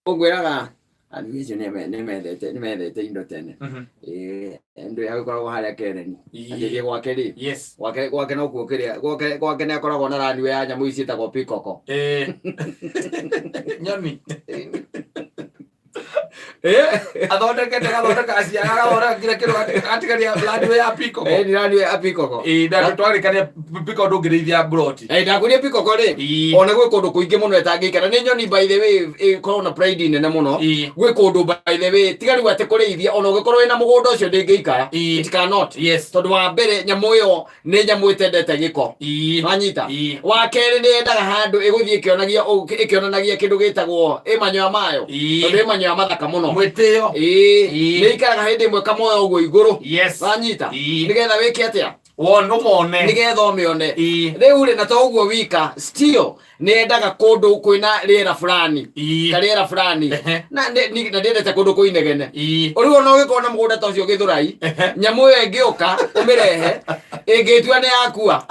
Ũngwĩraga athuri acio nĩ mendete indo tene. Ĩĩ, andũ agĩkoragwo harĩa Kereni. Akĩthiĩ gwake rĩ, gwake nokuo kĩrĩa gwake nĩ akoragwo na runway ya nyamũ ici ciĩtagwo peacock. Nyoni athondekete gathondeka ciaga gathondeka nginya kĩndũ gatigaria runway ya peacock. Ĩĩ, ni runway ya peacock. Ĩĩ, na twarĩkania peacock ndũngĩrĩithia mburoti. Ĩĩ, ndakwĩria peacock rĩ, ona gwĩ kũndũ kũingĩ mũno ĩtangĩikara. Nĩ nyoni, by the way, ĩkoragwo na pride nene mũno. Gwĩ kũndũ, by the way, tiga rĩu atĩ kũrĩithia, ona ũngĩkorwo wĩna mũgũnda ũcio ndĩngĩikara. It cannot. Tondũ wa mbere, nyamũ ĩyo nĩ nyamũ ĩtendete gĩko. Wanyita? Wa kerĩ, nĩ yendaga handũ ĩgũthiĩ ĩkĩonagia ĩkĩonanagia kĩndũ gĩtagwo ĩ manyoya mayo. Tondũ ĩ manyoya mathaka mũno. Mwĩtĩo. Ĩĩ, nĩ ikaraga hĩndĩ ĩmwe kamoya ũguo igũrũ. Wanyita? Nĩgetha wĩke atĩa? Wona ũmone. Nĩgetha ũmĩone. Rĩu rĩ, na to ũguo wika, still nĩ yendaga kũndũ kwĩna rĩera fulani, karĩera fulani. Na ndĩendete kũndũ kũinegene. Rĩu ona ũgĩkorwo na mũgũnda ta ũcio Gĩthũrai, nyamũ ĩyo ĩngĩũka ũmĩrehe, ĩngĩtua nĩ yakua.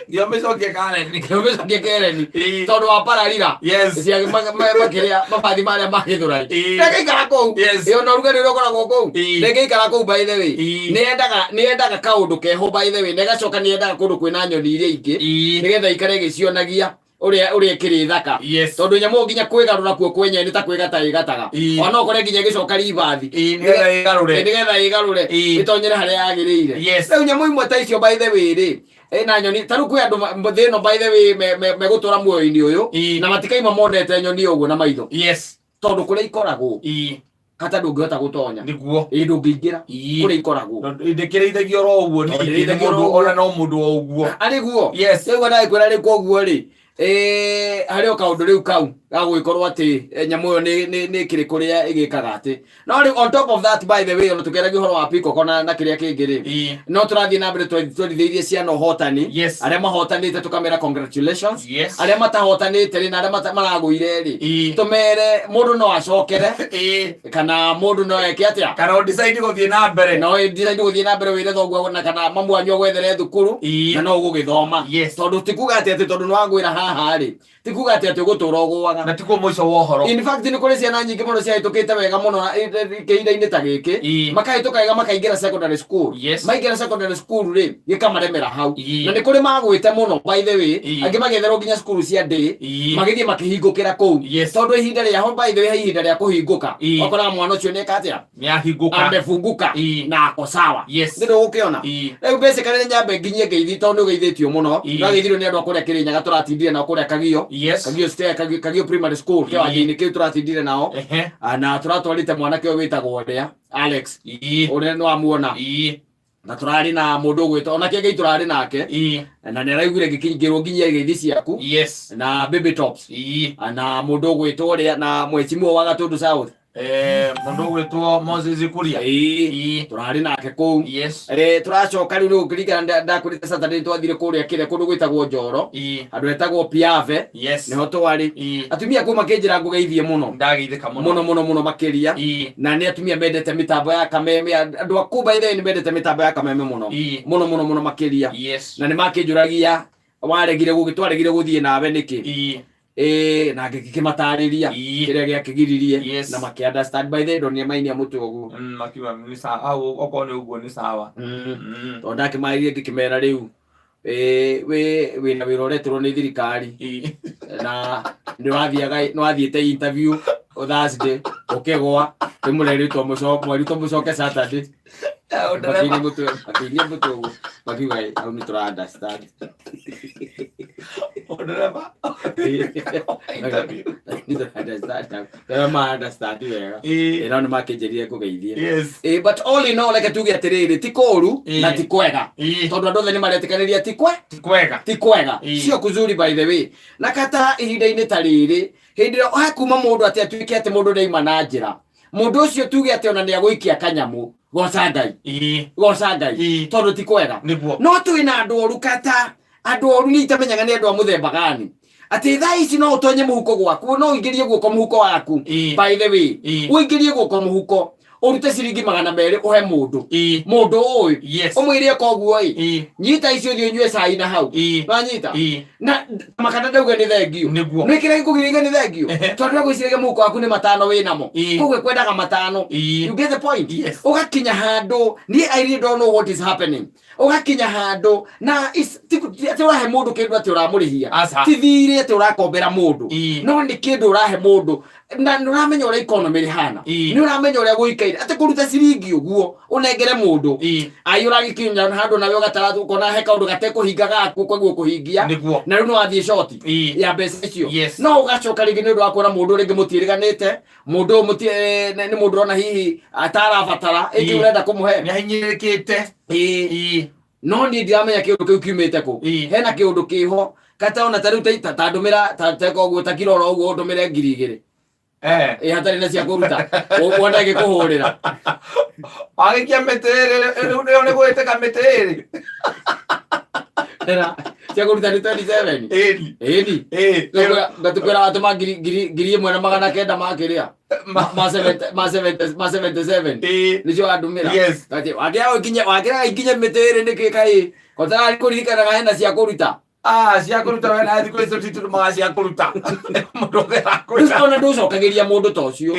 Nginya ũmĩcokie Kareni. Ũmĩcokie Kereni. Tondũ wa pararira cia makĩrĩa mabathi marĩa ma Gĩthũrai. Ndĩngĩikara kũu. Ĩyo na ũrugarĩ ũrĩa ũkoragwo kũu, ndĩngĩikara kũu, by the way. Nĩ yendaga kaũndũ keho, by the way, na ĩgacoka nĩ yendaga kũndũ kwĩna nyoni iria ingĩ, nĩgetha ikare ĩgĩcionagia ũrĩa ĩkĩrĩ thaka. Tondũ nyamũ nginya kwĩgarũra kuo kwenyewe nĩ ta kwĩgata ĩgataga. Ona ũkore nginya ĩgĩcoka ribathi. Nĩgetha ĩgarũre. Nĩgetha ĩgarũre, ĩtonyere harĩa yagĩrĩire. Rĩu nyamũ imwe ta icio, by the way rĩ, ĩna nyoni ta rĩu kwĩ andũ thĩ ĩno, by the way, megũtũra muoyo-inĩ ũyũ na matikaima monete nyoni ũguo na maitho. Tondũ kũrĩa ikoragwo, kata ndũngĩhota gũtonya. Ĩ, ndũngĩingĩra kũrĩa ikoragwo. Ndĩkĩrĩithagio oro ũguo. Tondũ ningĩ nĩ ndĩrĩithagio oro mũndũ ũguo. ona no mũndũ o ũguo. Arĩ guo. Rĩu ndagĩkwĩra rĩ, koguo rĩ, harĩ o kaũndũ rĩu kau gagũgĩkorwo atĩ nyamũ ĩyo nĩ ĩkĩrĩ kũrĩa ĩgĩkaga atĩ. No rĩu, on top of that, by the way, ona tũkĩaragia ũhoro wa peacock na kĩrĩa kĩngĩ rĩ, no tũrathiĩ na mbere twerithĩirie ciana ũhotani. Arĩa mahotanĩte tũkamera congratulations. Arĩa matahotanĩte rĩ, na arĩa maragũire rĩ, tũmere mũndũ no acokere kana mũndũ no eke atĩa. Kana ũ decide gũthiĩ na mbere. No decide gũthiĩ na mbere, wĩre thoguo na kana mamu wanyu agwethere thukuru na no ũgũgĩthoma. Tondũ ti kuga atĩ tondũ nĩ wagwĩra haha rĩ, ti kuga atĩ ũgũtũra ũgũaga. Na tikuo mũico wa ũhoro. In fact, nĩ kũrĩ ciana nyingĩ mũno ciahĩtũkĩte wega mũno na kĩhinda-inĩ ta gĩkĩ, makahĩtũka wega makaingĩra secondary school. Maingĩra secondary school rĩ, gĩkamaremera hau. Na nĩ kũrĩ magwĩte mũno, by the way. Angĩ magetherwo nginya cukuru cia day, magĩthiĩ makĩhingũkĩra kũu. Tondũ ihinda rĩa ho, by the way, he ihinda rĩa kũhingũka. Wakoraga mwana ũcio nĩeka atĩa? Nĩ ahingũka. Amefunguka na ako sawa. Nĩ ndũgũkĩona? Rĩu basically nĩ nyambe nginyie ngeithi, tondũ nĩ ũgeithĩtio mũno. Ũrageithirio nĩ andũ a kũrĩa Kĩrĩnyaga, tũratindire nao kũrĩa Kagio. Kagio Stair, Kagio Primary School, kĩwanja-inĩ kĩu tũratindire nao. Ah, na tũratwarĩte mwanake ũyũ wĩtagwo ũrĩa Alex, ũrĩa nĩ wamuona. Na tũrarĩ na mũndũ ũgwĩtwo ona kĩngĩ tũrarĩ nake, na nĩ araiguire ngĩkĩingĩrwo nginyia ngeithi ciaku na Baby Tops, na mũndũ ũgwĩtwo ũrĩa na mheshimiwa wa Gatundu South. Mũndũ ũgwĩtwo Moses Kuria. Tũrarĩ nake kũu. Tũracoka rĩu nĩ gũkĩringana ndakwĩrĩte Saturday twathire kũrĩa kĩrĩa kũndũ gwĩtagwo Njoro, handũ hetagwo Piave. Nĩho twarĩ. Atumia kũu makĩnjĩra ngũgeithie mũno. Ndageithĩka mũno. Mũno mũno mũno makĩria. Na nĩ atumia mendete mĩtambo ya Kameme. Andũ a kũu, by the way, nĩ mendete mĩtambo ya Kameme mũno, mũno mũno mũno makĩria. Na nĩ makĩnjũragia waregire twaregire gũthiĩ nawe nĩkĩ. Ĩĩ, na ngĩkĩmatarĩria kĩrĩa gĩakĩgiririe. Na makĩ understand, by the way. Ndonire mainia mũtwe ũguo. Makiuga nĩ sawa hau, okorwo nĩ ũguo nĩ sawa. Tondũ ndakĩmarĩrie ngĩkĩmera rĩu wĩ wĩna wĩra ũretĩrwo nĩ thirikari na nĩ wathiaga, nĩ wathiĩte interview Thursday ũkĩgwa, rĩu mũrerĩtwo mweritwo mũcoke Saturday. Makĩinia mũtwe ũguo makiuga, "Ĩ, hau nĩ tũra understand." Ndereba. Interview. Nĩ tũra understand hau. Ma understand wega. Ĩ, no nĩ makĩnjĩrire ngũgeithie. Ĩ, but all in all, reke tuge atĩrĩrĩ, ti kũũru na ti kwega, tondũ andũ othe nĩ maretĩkanĩria ti kwe Ti kwega. Ti kwega. Sio kuzuri, by the way. Na kata ihinda-inĩ ta rĩrĩ, hĩndĩ ĩrĩa hakuma mũndũ atĩ atuĩke atĩ mũndũ ndaima na njĩra, mũndũ ũcio tuge atĩ ona nĩ agũikia kanyamũ, goca Ngai. Goca Ngai. Tondũ ti kwega. No twĩna andũ oru, kata andũ oru nĩ itamenyaga nĩ andũ a mũthemba gani, atĩ thaa ici no ũtonye mũhuko gwaku, no ũingĩrie guoko mũhuko waku. By the way, ũingĩrie guoko mũhuko, Ũrute ciringi 200 ũhe mũndũ, mũndũ ũĩ, ũmwĩre koguo ĩ, nyita icio, thiĩ ũnyue cai na hau. Wanyita? Na makana ndauga nĩ thengio. Nĩ kĩrĩa gĩkũgirĩria nĩ thengio, tondũ agwĩciragia mũhuko waku nĩ 5 wĩ namo. Koguo ekwendaga 5. You get the point? Yes. Ũgakinya handũ, niĩ I really don't know what is happening. Ũgakinya handũ na ti atĩ ũrahe mũndũ kĩndũ atĩ ũramũrĩhia. Aca. Ti thirĩ atĩ ũrakombera mũndũ. No nĩ kĩndũ ũrahe mũndũ na nĩ ũramenya ũrĩa economy rĩhana. Nĩ ũramenya ũrĩa gũikaire atĩ kũruta ciringi ũguo ũnengere mũndũ. Ai, ũragĩkinya handũ nawe ũgatara, ũkona he kaũndũ gatekũhinga gaku koguo kũhingia. Na rĩu nĩ wathiĩ short ya mbeca icio. No ũgacoka rĩngĩ nĩ ũndũ wa kuona mũndũ rĩngĩ mũtiĩrĩganĩte, mũndũ ũyũ nĩ mũndũ ũrona hihi atarabatara ĩngĩ, ũrenda kũmũhe. Nĩ ahinyĩrĩrĩkĩte. No niĩ ndiramenya kĩũndũ kĩu kiumĩte kũ. Hena kĩũndũ kĩho kata ona ta rĩu ta ndũmĩra ta teka ũguo, ta kirora ũguo, ndũmĩre 2000. Ĩ hatarĩ na cia kũruta, wona ĩgĩkũhũrĩra. Wagĩkia mĩtĩ ĩrĩ rĩu, nĩyo nĩ gwĩtĩka mĩtĩ ĩrĩ. Ĩra, cia kũruta nĩ 27. Ĩni. Ĩni. Ngatũkwĩra watũma 1900 ma kĩrĩa ma 77. Nĩcio wandũmĩra. Atĩ wakĩra ũkinye, wakĩra ikinye mĩtĩ ĩrĩ nĩkĩ kaĩ kotararĩ kũririkanaga hena cia kũruta? Ah, cia kũruta we na thikũ icio titũtũmaga cia kũruta mũndũ othe arakũruta. Ona ndũcokagĩria mũndũ ta ũcio.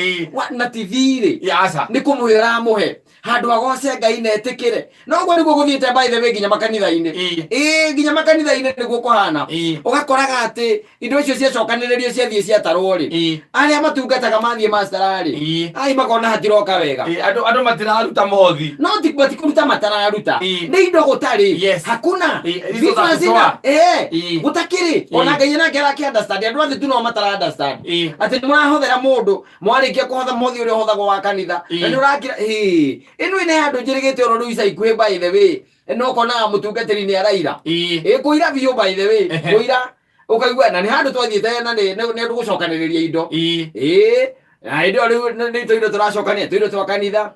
Na ti thirĩ. Aca. Nĩ kũmũhe ũramũhe handũ agoce Ngai na etĩkĩre. No ũguo nĩguo gũthiĩte, by the way, nginya makanitha-inĩ. Ĩĩ, nginya makanitha-inĩ nĩguo kũhana. Ũgakoraga atĩ indo icio ciacokanĩrĩrio, ciathiĩ ciatarwo rĩ, arĩa matungataga mathiĩ mastara rĩ, ai, makona hatiroka wega. Andũ matiraruta mothi. No ti matikũruta, matararuta. Nĩ indo gũtarĩ. Hakuna. Hizo Vitu za hazina. kutoa. Gũtakĩrĩ. Ona Ngai nake arake understand andũ othe tu no matara understand atĩ nĩ mũrahothera mũndũ, mwarĩkia kũhotha mũthĩ ũrĩa ũhothagwo wa kanitha na nĩ ũrakira. Ĩĩ, ĩno ĩna handũ njĩrĩgĩte oro rĩu ica ikuhĩ, by the way, no ũkonaga mũtungatĩri nĩ araira. Ĩ kũira biũ, by the way. Kũira ũkaigua na nĩ handũ twathiĩte na nĩ ũndũ gũcokanĩrĩria indo. Ĩĩ, na hĩndĩ ĩyo rĩu nĩ tũindo tũracokania, tũindo twa kanitha.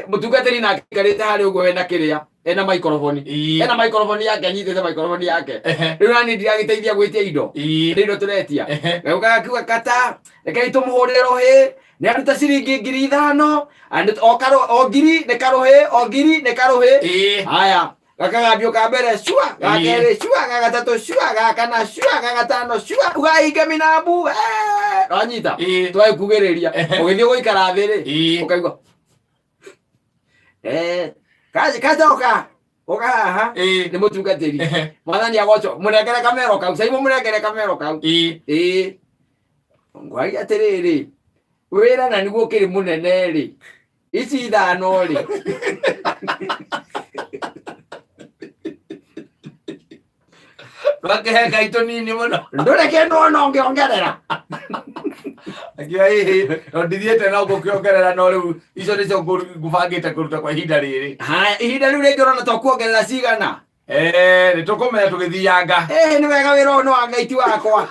Mũtungatĩri nake aikarĩte harĩa ũguo ena kĩrĩa, ena microphone. Ena microphone yake, anyitĩte microphone yake. Rĩu nani ndiragĩteithia gwĩtia indo. Nĩ indo tũretia. Gagũka gakiuga, kata rekei tũmũhũrĩre rũhĩ, nĩ aruta ciringi 5000, o ngiri nĩ karũhĩ, o ngiri nĩ karũhĩ. Haya, gakagambio ka mbere cua, ga kerĩ cua, ga gatatũ cua, ga kana cua, ga gatano cua, ugahinga minambu. Wanyita? Twagĩkugĩrĩria. Ũgĩthiĩ gũikara thĩ rĩ, ũkaigua kacoka ũka haha. Nĩ mũtungatĩri. Mwathani agoco, mũnengere kamero kau caimũ, mũnengere kamero kau. Ĩĩ, ngwaria atĩrĩrĩ, wĩra na nĩguo ũkĩrĩ mũnene rĩ, ici 5 rĩ. Ndwakĩhe Ngai tũnini mũno. Ndũrĩ kĩndũ ona ũngĩongerera. Akiuga ĩhĩ, no ndithiĩte na ngũkĩongerera, no rĩu icio nĩcio ngũbangĩte kũruta kwa ihinda rĩrĩ. Haya, ihinda rĩu rĩngĩ ũrona to kuongerera cigana? Nĩ tũkũmenya tũgĩthianga. Ĩĩ, nĩ wega, wĩra ũyũ nĩ wa Ngai ti wakwa.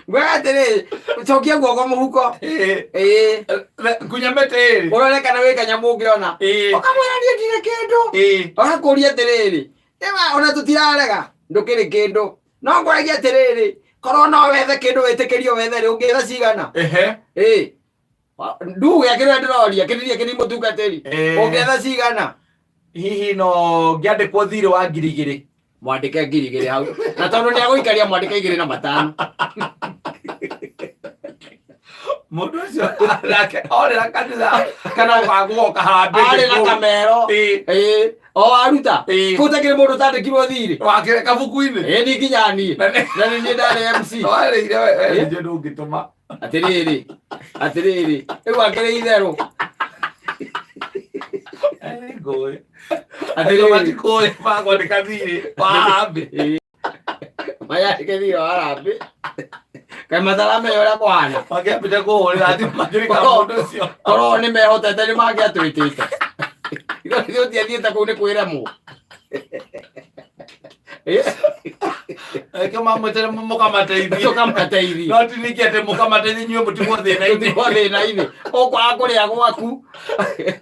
Ngwĩra atĩrĩ, cokia guoko mũhuko. Ĩĩ. Ngunya mĩtĩ ĩrĩ. Ũrore kana wĩ kanyamũ ũngĩona. Ũkamwĩra niĩ ndirĩ kĩndũ. Ũgakũria atĩrĩrĩ, ĩwa ona tũtirarega ndũkĩrĩ kĩndũ, no ngwaragia atĩrĩrĩ, korwo no wethe kĩndũ wĩtĩkĩrio wethe rĩ, ũngĩetha cigana? Ĩĩ, nduge kĩrĩa ndĩroria kĩririe kĩri mũtungatĩri. Ũngĩetha cigana? Hihi no ngĩandĩkwo thirĩ wa 2000. Mwandĩke 2000 hau, na tondũ nĩ agũikaria, mwandĩke 25. Mũndũ ũcio nake orĩra kanitha kana ũgagũoka harambĩ. Arĩ na kamero. Ĩĩ, o aruta. Kũu takĩrĩ mũndũ ũtandĩkirwo thirĩ. Wakĩre kabuku-inĩ. Ĩĩ, ni nginya niĩ na nĩ niĩ ndarĩ MC. Warĩire we nĩ ndũngĩtũma. Atĩrĩrĩ, atĩrĩrĩ, rĩu akĩrĩ itherũ. Ngũĩ. Atĩrĩrĩ. Matikũĩ makwandĩka thirĩ wa harambĩ. Mayandĩke thirĩ wa harambĩ, kaĩ mataramenya ũrĩa kũhana? Makĩambĩte kũhũrĩra thimũ makĩrĩka mũndũ ũcio. Korwo nĩ mehotete nĩ mangĩatwĩtĩte, ithuĩ tũtiathiĩte kũu nĩ kwĩremwo. Eke mamwĩtĩre mũkamateithie. Tũkamateithie. No ti ningĩ atĩ mũkamateithie inyuĩ mũtigwo thĩna-inĩ. Tũtigwo thĩna-inĩ. Ũkwaga kũrĩa gwaku.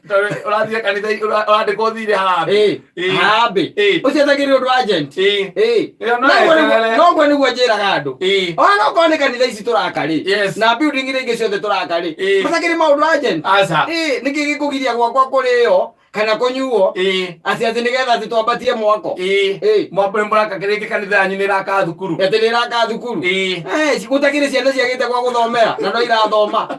Tondũ ũrathiĩ kanitha ũrandĩkwo thirĩ harambee. Ĩĩ. Harambee. Ĩĩ. Ũcio etagĩrĩra ũndũ agent. Ĩĩ. Ĩĩ. Ĩyo no Noguo nĩguo- eterere. Noguo nĩguo njĩraga andũ. Ĩĩ. Ona no korwo nĩ kanitha ici tũraka rĩ. Yes. Na building iria ingĩ ciothe tũraka rĩ. Ĩĩ. Matakĩrĩ maũndũ agent. Aca. Ĩĩ, nĩkĩ gĩkũgiria gwakwa kũrĩo kana kũnyuo Ĩĩ. atĩ atĩ nĩgetha atĩ twambatie mwako. Ĩĩ. Ĩĩ. Mwambere mũraka kĩrĩngĩ kanitha yanyu nĩ ĩraka thukuru. Atĩ nĩ ĩraka thukuru. Ĩĩ. Eh, gũtakĩrĩ ciana ciagĩte gwa gũthomera na no irathoma.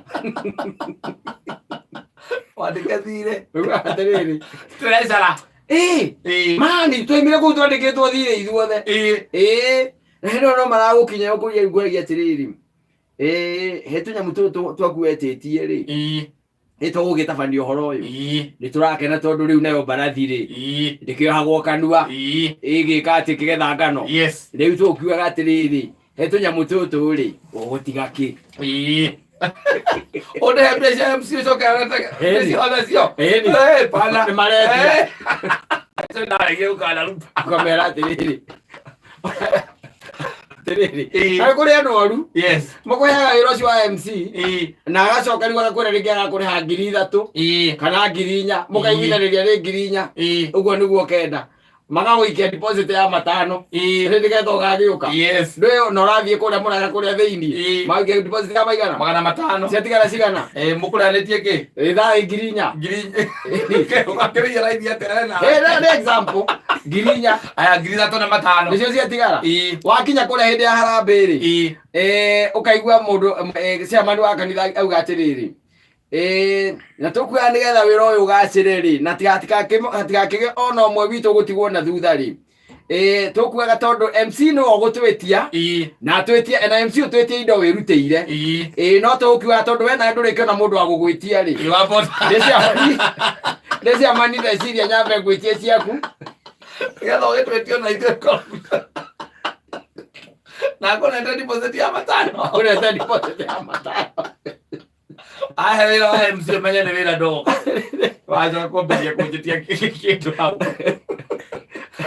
Wandĩke thirĩ. Rĩu atĩrĩrĩ. Treasurer. Ĩĩ. Ĩĩ. Mani twaimire kũu twandĩkĩtwo thirĩ ithuothe. Ĩĩ. Ĩĩ. Na hĩndĩ ĩyo no maragũkinya ũkũria ngũragia atĩrĩrĩ. Ĩĩ, he tũnyamũ tũtũ twaku wetĩtie rĩ. Ĩĩ. Nĩ tũgũgĩtabania ũhoro ũyũ. Ĩĩ. Nĩ tũrakena tondũ rĩu nayo mbarathi rĩ. Ĩĩ. Ndĩkĩohagwo kanua. Ĩĩ. Ĩgĩka atĩ kĩgetha ngano. Yes. Rĩu tũkiugaga atĩrĩrĩ, he tũnyamũ tũtũ rĩ, ũgũtiga kĩ? Ĩĩ. Ũndehe mbeca MC ũcoke arete Ĩni. ciothe cio. Ĩni. Eh, pana. Nĩ maretia. Eh. Acio ndaregire gũkana ruta. Ũkamera atĩrĩrĩ. Atĩrĩrĩ. Ĩĩ. Harĩ kũrĩ andũ oru, Yes. makũheaga wĩra ũcio wa MC, Ĩĩ. na agacoka rĩu agakwĩra rĩngĩ arakũrĩha 3,000 Ĩĩ. kana 4,000 mũkaiguithanĩria nĩ 4,000 Ĩĩ. ũguo nĩguo kenda magagũikia deposit ya 5 Ĩĩ. nĩ nĩgetha ũgagĩũka Yes. ndũĩ na ũrathiĩ kũrĩa mũraya kũrĩa thĩinĩ Ĩĩ. magũikia deposit ya maigana 500. ciatigara cigana Eh, mũkũranĩtie kĩ? Ĩthaa 4,000. Ũgakĩrĩia raithi atĩa na? Eh, nĩ example 4,000. Aya 3,500. Nĩcio ciatigara. Ĩĩ. Wakinya kũrĩa hĩndĩ ya harambee rĩ. Ĩĩ. Eh, ũkaigua mũndũ chairman wa kanitha auga atĩrĩrĩ. Eh, na tũkuoya nĩgetha wĩra ũyũ ũgacĩre rĩ na hatigakĩgĩe ona ũmwe witũ gũtigwo na thutha rĩ. Eh, tũkuaga tondũ MC nĩwe ũgũtwĩtia na twĩtie na MC ũtwĩtie indo wĩrutĩire. Ĩĩ no tũgũkiuga tondũ we nawe ndũrĩkĩona mũndũ wa gũgwĩtia rĩ. Nĩ ciamani ndeciria nyambe ngwĩtie ciaku. Nĩgetha ũgĩtwĩtie ona ithuĩ tũkaruta. Na ngũnete deposit ya 5. Ngũnete deposit ya 5. Ahe wĩra wa MC ũmenye nĩ wĩra ndoka. Wacoka kwambĩrĩria kũnjĩtia kĩndũ hau.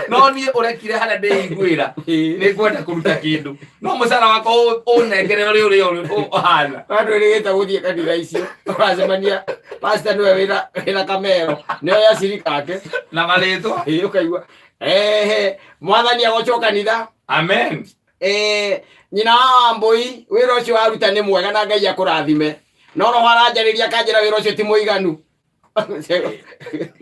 No niĩ ũrekire harĩa ndĩiguĩra. Nĩ ngwenda kũruta kĩndũ. No mũcara wakwa ũnengere ũrĩa ũrĩa ũhana. Andũ ĩrĩgĩte gũthiĩ kanitha icio. Ũracemania pastor nĩwe wĩna kamero. Nĩwe ya cirika ake. Na marĩtwa. Ĩĩ ũkaigua. Ehe, mwathani agocwo kanitha. Amen. Nyina wa Wambui wĩra ũcio waruta nĩ mwega na Ngai akũrathime. No roho aranjarĩria akanjĩra wĩra ũcio ti mũiganu.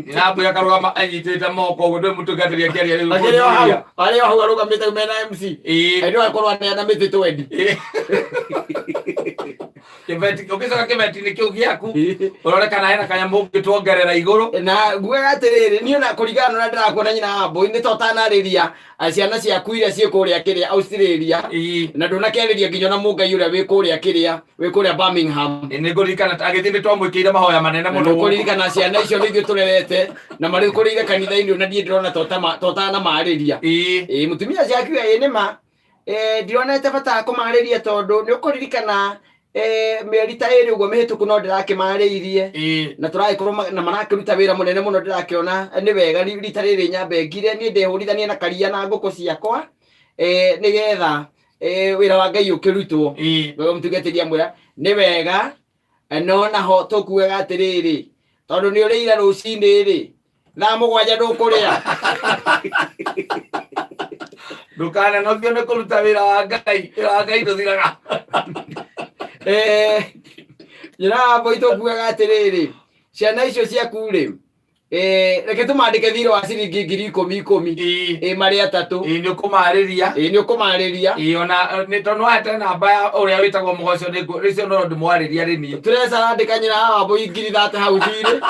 Nyina Wambui akarũgama anyitĩte moko ũguo ndũĩ mũtungatĩri akĩaria rĩu. Akĩrĩ o hau, arĩ o hau arũgamĩte mena MC. Ĩĩ. Hĩndĩ ĩyo akorwo aneana mĩtĩ twendi. Ĩĩ. Kĩbeti, ũgĩcoka kĩbeti-inĩ kĩu gĩaku, ũrore kana hena kanyamũ ũngĩtuongerera igũrũ. Na ngugaga atĩrĩrĩ, niĩ ona kũringana na ũrĩa ndĩrakuona nyina wa Wambui nĩ ta ũtanarĩria ciana ciaku iria ciĩ kũrĩa kĩrĩa Australia. Ĩĩ. Na ndũnakĩarĩria nginya na mũngai ũrĩa wĩ kũrĩa kĩrĩa, wĩ kũrĩa Birmingham. Ĩĩ, nĩ ngũririkana agĩthiĩ nĩ twamwĩkĩire mahoya manene mũno. Nĩ ũkũririkana ciana icio nĩ ithuĩ tũrerete na marĩ kũrĩire kanitha-inĩ na niĩ ndĩrona ta ũtanamarĩria. Ĩĩ. Ĩĩ, mũtumia ũcio akiuga ĩĩ nĩ ma. Ndionete bata wa kũmarĩria tondũ nĩ ũkũririkana mĩeri ta ĩrĩ ũguo mĩhĩtũku no ndĩrakĩmarĩirie. Na tũragĩkorwo na marakĩruta wĩra mũnene mũno ndĩrakĩona nĩ wega rita rĩrĩ nyambe ngire niĩ ndĩhũrithanie na karia na ngũkũ ciakwa nĩgetha wĩra wa Ngai ũkĩrutwo. Ũguo mũtungatĩri amwĩra nĩ wega no naho tũkuaga atĩrĩrĩ tondũ nĩ ũrĩire rũcinĩ rĩ thaa 7 ndũkũrĩa. Ndũkananogio nĩ kũruta wĩra wa Ngai, wĩra wa Ngai ndũthiraga. Nyina wa Wambui tũkuaga atĩrĩrĩ ciana icio ciaku rĩ reke tũmandĩke thirĩ wa ciringi 10,000 10,000. Marĩ atatũ. Ĩĩ, nĩ ũkũmarĩria. Ĩĩ, nĩ ũkũmarĩria. Ĩĩ, ona nĩ tondũ wahete namba ya ũrĩa wĩtagwo Mũgoco, nĩ ngũ-, rĩcio no ndĩmwarĩria rĩ niĩ. Tũreca arandĩka nyina wa Wambui 30,000 hau thirĩ.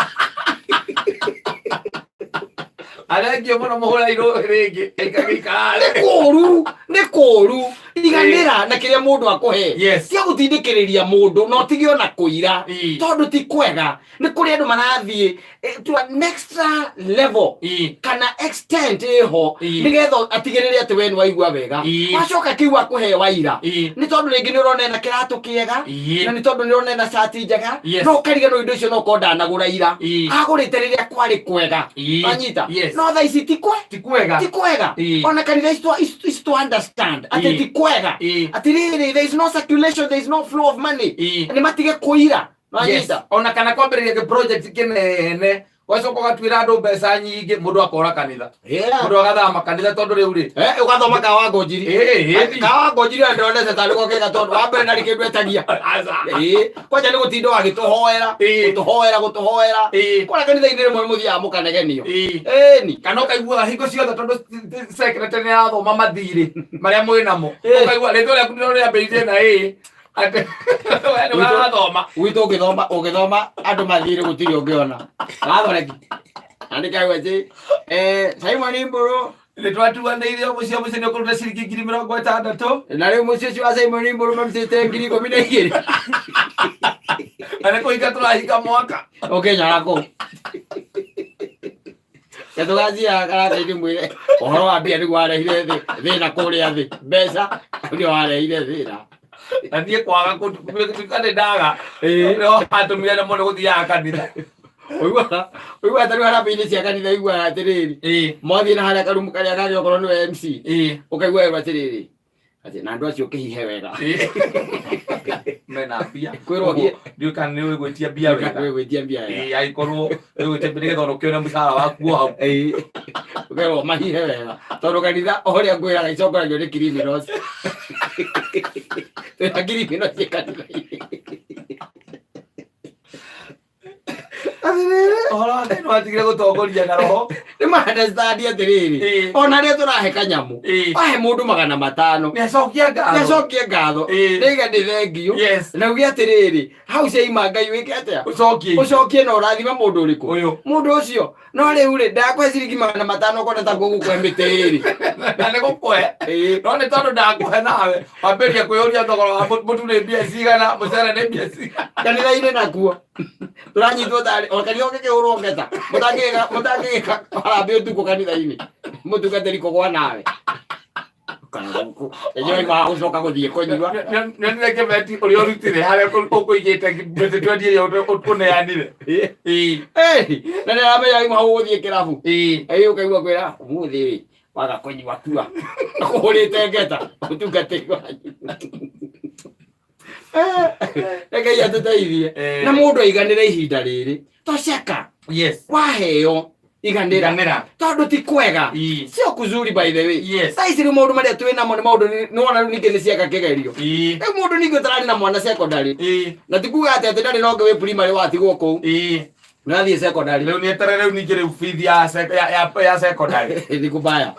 Arengio mũno mũhũra irũĩ rĩngĩ, gĩikara. Nĩ kũũru, nĩ kũũru. Iganĩra na kĩrĩa mũndũ akũhe. Tia gũtindĩkĩrĩria mũndũ na ũtige ona kũira, tondũ ti kwega. Nĩ kũrĩ andũ marathiĩ to an extra level kana extent ĩho, nĩgetha atigĩrĩre atĩ we nĩ waigua wega. Wacoka kĩu akũhe waira, nĩ tondũ rĩngĩ nĩ ũrona ena kĩratũ kĩega, na nĩ tondũ nĩ ũrona ena cati njega, no ũkariganĩrwo indo icio no korwo ndanagũra ira, agũrĩte rĩrĩa kwarĩ kwega. Wanyita? No thaa ici ti kwe Ti kwega. Ti kwega. Ona kanitha is to understand atĩ ti kwega, atĩrĩrĩ, there is no circulation, there is no flow of money. Nĩ matige kũira. Wanyita? Ona kana kwambĩrĩria gĩ project kĩnene, ũgacoka ũgatuĩra andũ mbeca nyingĩ, mũndũ akora kanitha, mũndũ agathama kanitha tondũ rĩu rĩ Ũgathoma kawa ngũnjiri. Kawa ngũnjiri ona ndĩronete tarĩ ko kega, tondũ wa mbere ndarĩ kĩndũ etagia. Aca. Kwanja nĩ gũtinda agĩtũhoera, gũtũhoera, gũtũhoera. Kũrĩa kanitha-inĩ rĩmwe mũthiaga mũkanegenio. Ĩni. Kana ũkaiguaga hingo ciothe tondũ secretary nĩ arathoma mathirĩ marĩa mwĩ namo, ũkaigua rĩtwa rĩaku nĩrĩo rĩambĩrĩirie na ĩ, atĩ we nĩ ũrathoma. Gwitũ ũngĩthoma, ũngĩthoma andũ mathirĩ gũtirĩ ũngĩona wathoreki andĩka atĩ Simon Mbũrũ. Nĩ twatuanĩire o mũciĩ o mũciĩ nĩ ũkũruta ciringi 60,000. Na rĩu mũciĩ ũcio wa Simon Mbũrũ marutĩte 12,000. Na nĩ kũhinga tũrahinga mwaka. Ũkĩnyora kũ ketũgacia karatainĩ mwĩre ũhoro wa mbia nĩguo warehire thĩ thĩna kũrĩa thĩ, mbeca nĩo warehire thĩna. Na niĩ kwaga gũtuĩka nĩ ndaga no atũmire na mũndũ gũthiaga kanitha. Ũiguaga ta rĩu harambĩ-inĩ cia kanitha ũiguaga atĩrĩrĩ, mwathiĩ na harĩa karumu karĩa kangĩ okorwo nĩwe MC, ũkaigua werwo atĩrĩrĩ, atĩ na andũ acio ũkĩhihe wega. Mena mbia. Kwĩrwo ũgie. Ndiũĩ kana nĩ ũĩ gwĩtia mbia wega. Nĩ gwĩtia mbia wega. Angĩkorwo nĩ gwĩtia mbia nĩgetha ona ũkĩone mũcara waku o hau. Ũkerwo mahihe wega tondũ kanitha o ũrĩa ngwĩraga icongoragio nĩ criminals. Twĩna criminals kanitha-inĩ. Atĩrĩrĩ, Ũhoro wa Ngai nĩwatigire gũtongoria na roho. Nĩ ma understand atĩrĩrĩ, ona rĩrĩa tũrahe kanyamũ, wahe mũndũ 500, Nĩ acokia ngatho. Nĩacokie ngatho. Nĩiga nĩ thengiũ. Na uge atĩrĩrĩ, hau ciaima Ngai wĩke atĩa? Ũcokie. Ũcokie na ũrathime mũndũ ũrĩkũ? Ũyũ. Mũndũ ũcio. No rĩu rĩ, ndakũhe ciringi 500 ũkona ta ngũgũkũhe mĩtĩ ĩrĩ. Na nĩ gũkũhe. No nĩ tondũ ndakũhe nawe wambĩrĩria kwĩyũria thogora wa mũtu nĩ mbia cigana, mũcere nĩ mbia cigana. Kanitha-inĩ nakuo tũranyitwo tarĩ o kanitha ũngĩkĩhũrwo ngeta, mũtangĩgĩka, mũtangĩgĩka harambĩ ũtukũ kanitha-inĩ, mũtungatĩri kũgwa nawe kana gũkũ enyewe magũcoka gũthiĩ kũnyua. Nĩonire kĩbeti ũrĩa ũrutire harĩa ũkũigĩte mĩtĩ twendie ĩrĩa ũneanire. Na nĩaramenya ima hau ũgũthiĩ kĩrabu. Ũkaigua kwĩra ũmũthĩ rĩ waga kũnyua kua kũhũrĩte ngeta mũtungatĩri wanyu. Reke atũteithie. Na mũndũ aiganĩre ihinda rĩrĩ toceka. Waheo iganĩra, Iganĩra. Tondũ ti kwega. Sio kuzuri, by the way. Thaa ici rĩu maũndũ marĩa twĩ namo nĩ maũndũ nĩwona rĩu ningĩ nĩ ciaka kĩgerio. Rĩu mũndũ ningĩ ũtararĩ na mwana secondary, na ti kuga atĩ atĩ ndarĩ na ũngĩ wĩ primary watigwo kũu, nĩrathiĩ secondary. Rĩu nĩeterere rĩu ningĩ rĩu bithi ya ya secondary. Ni kubaya.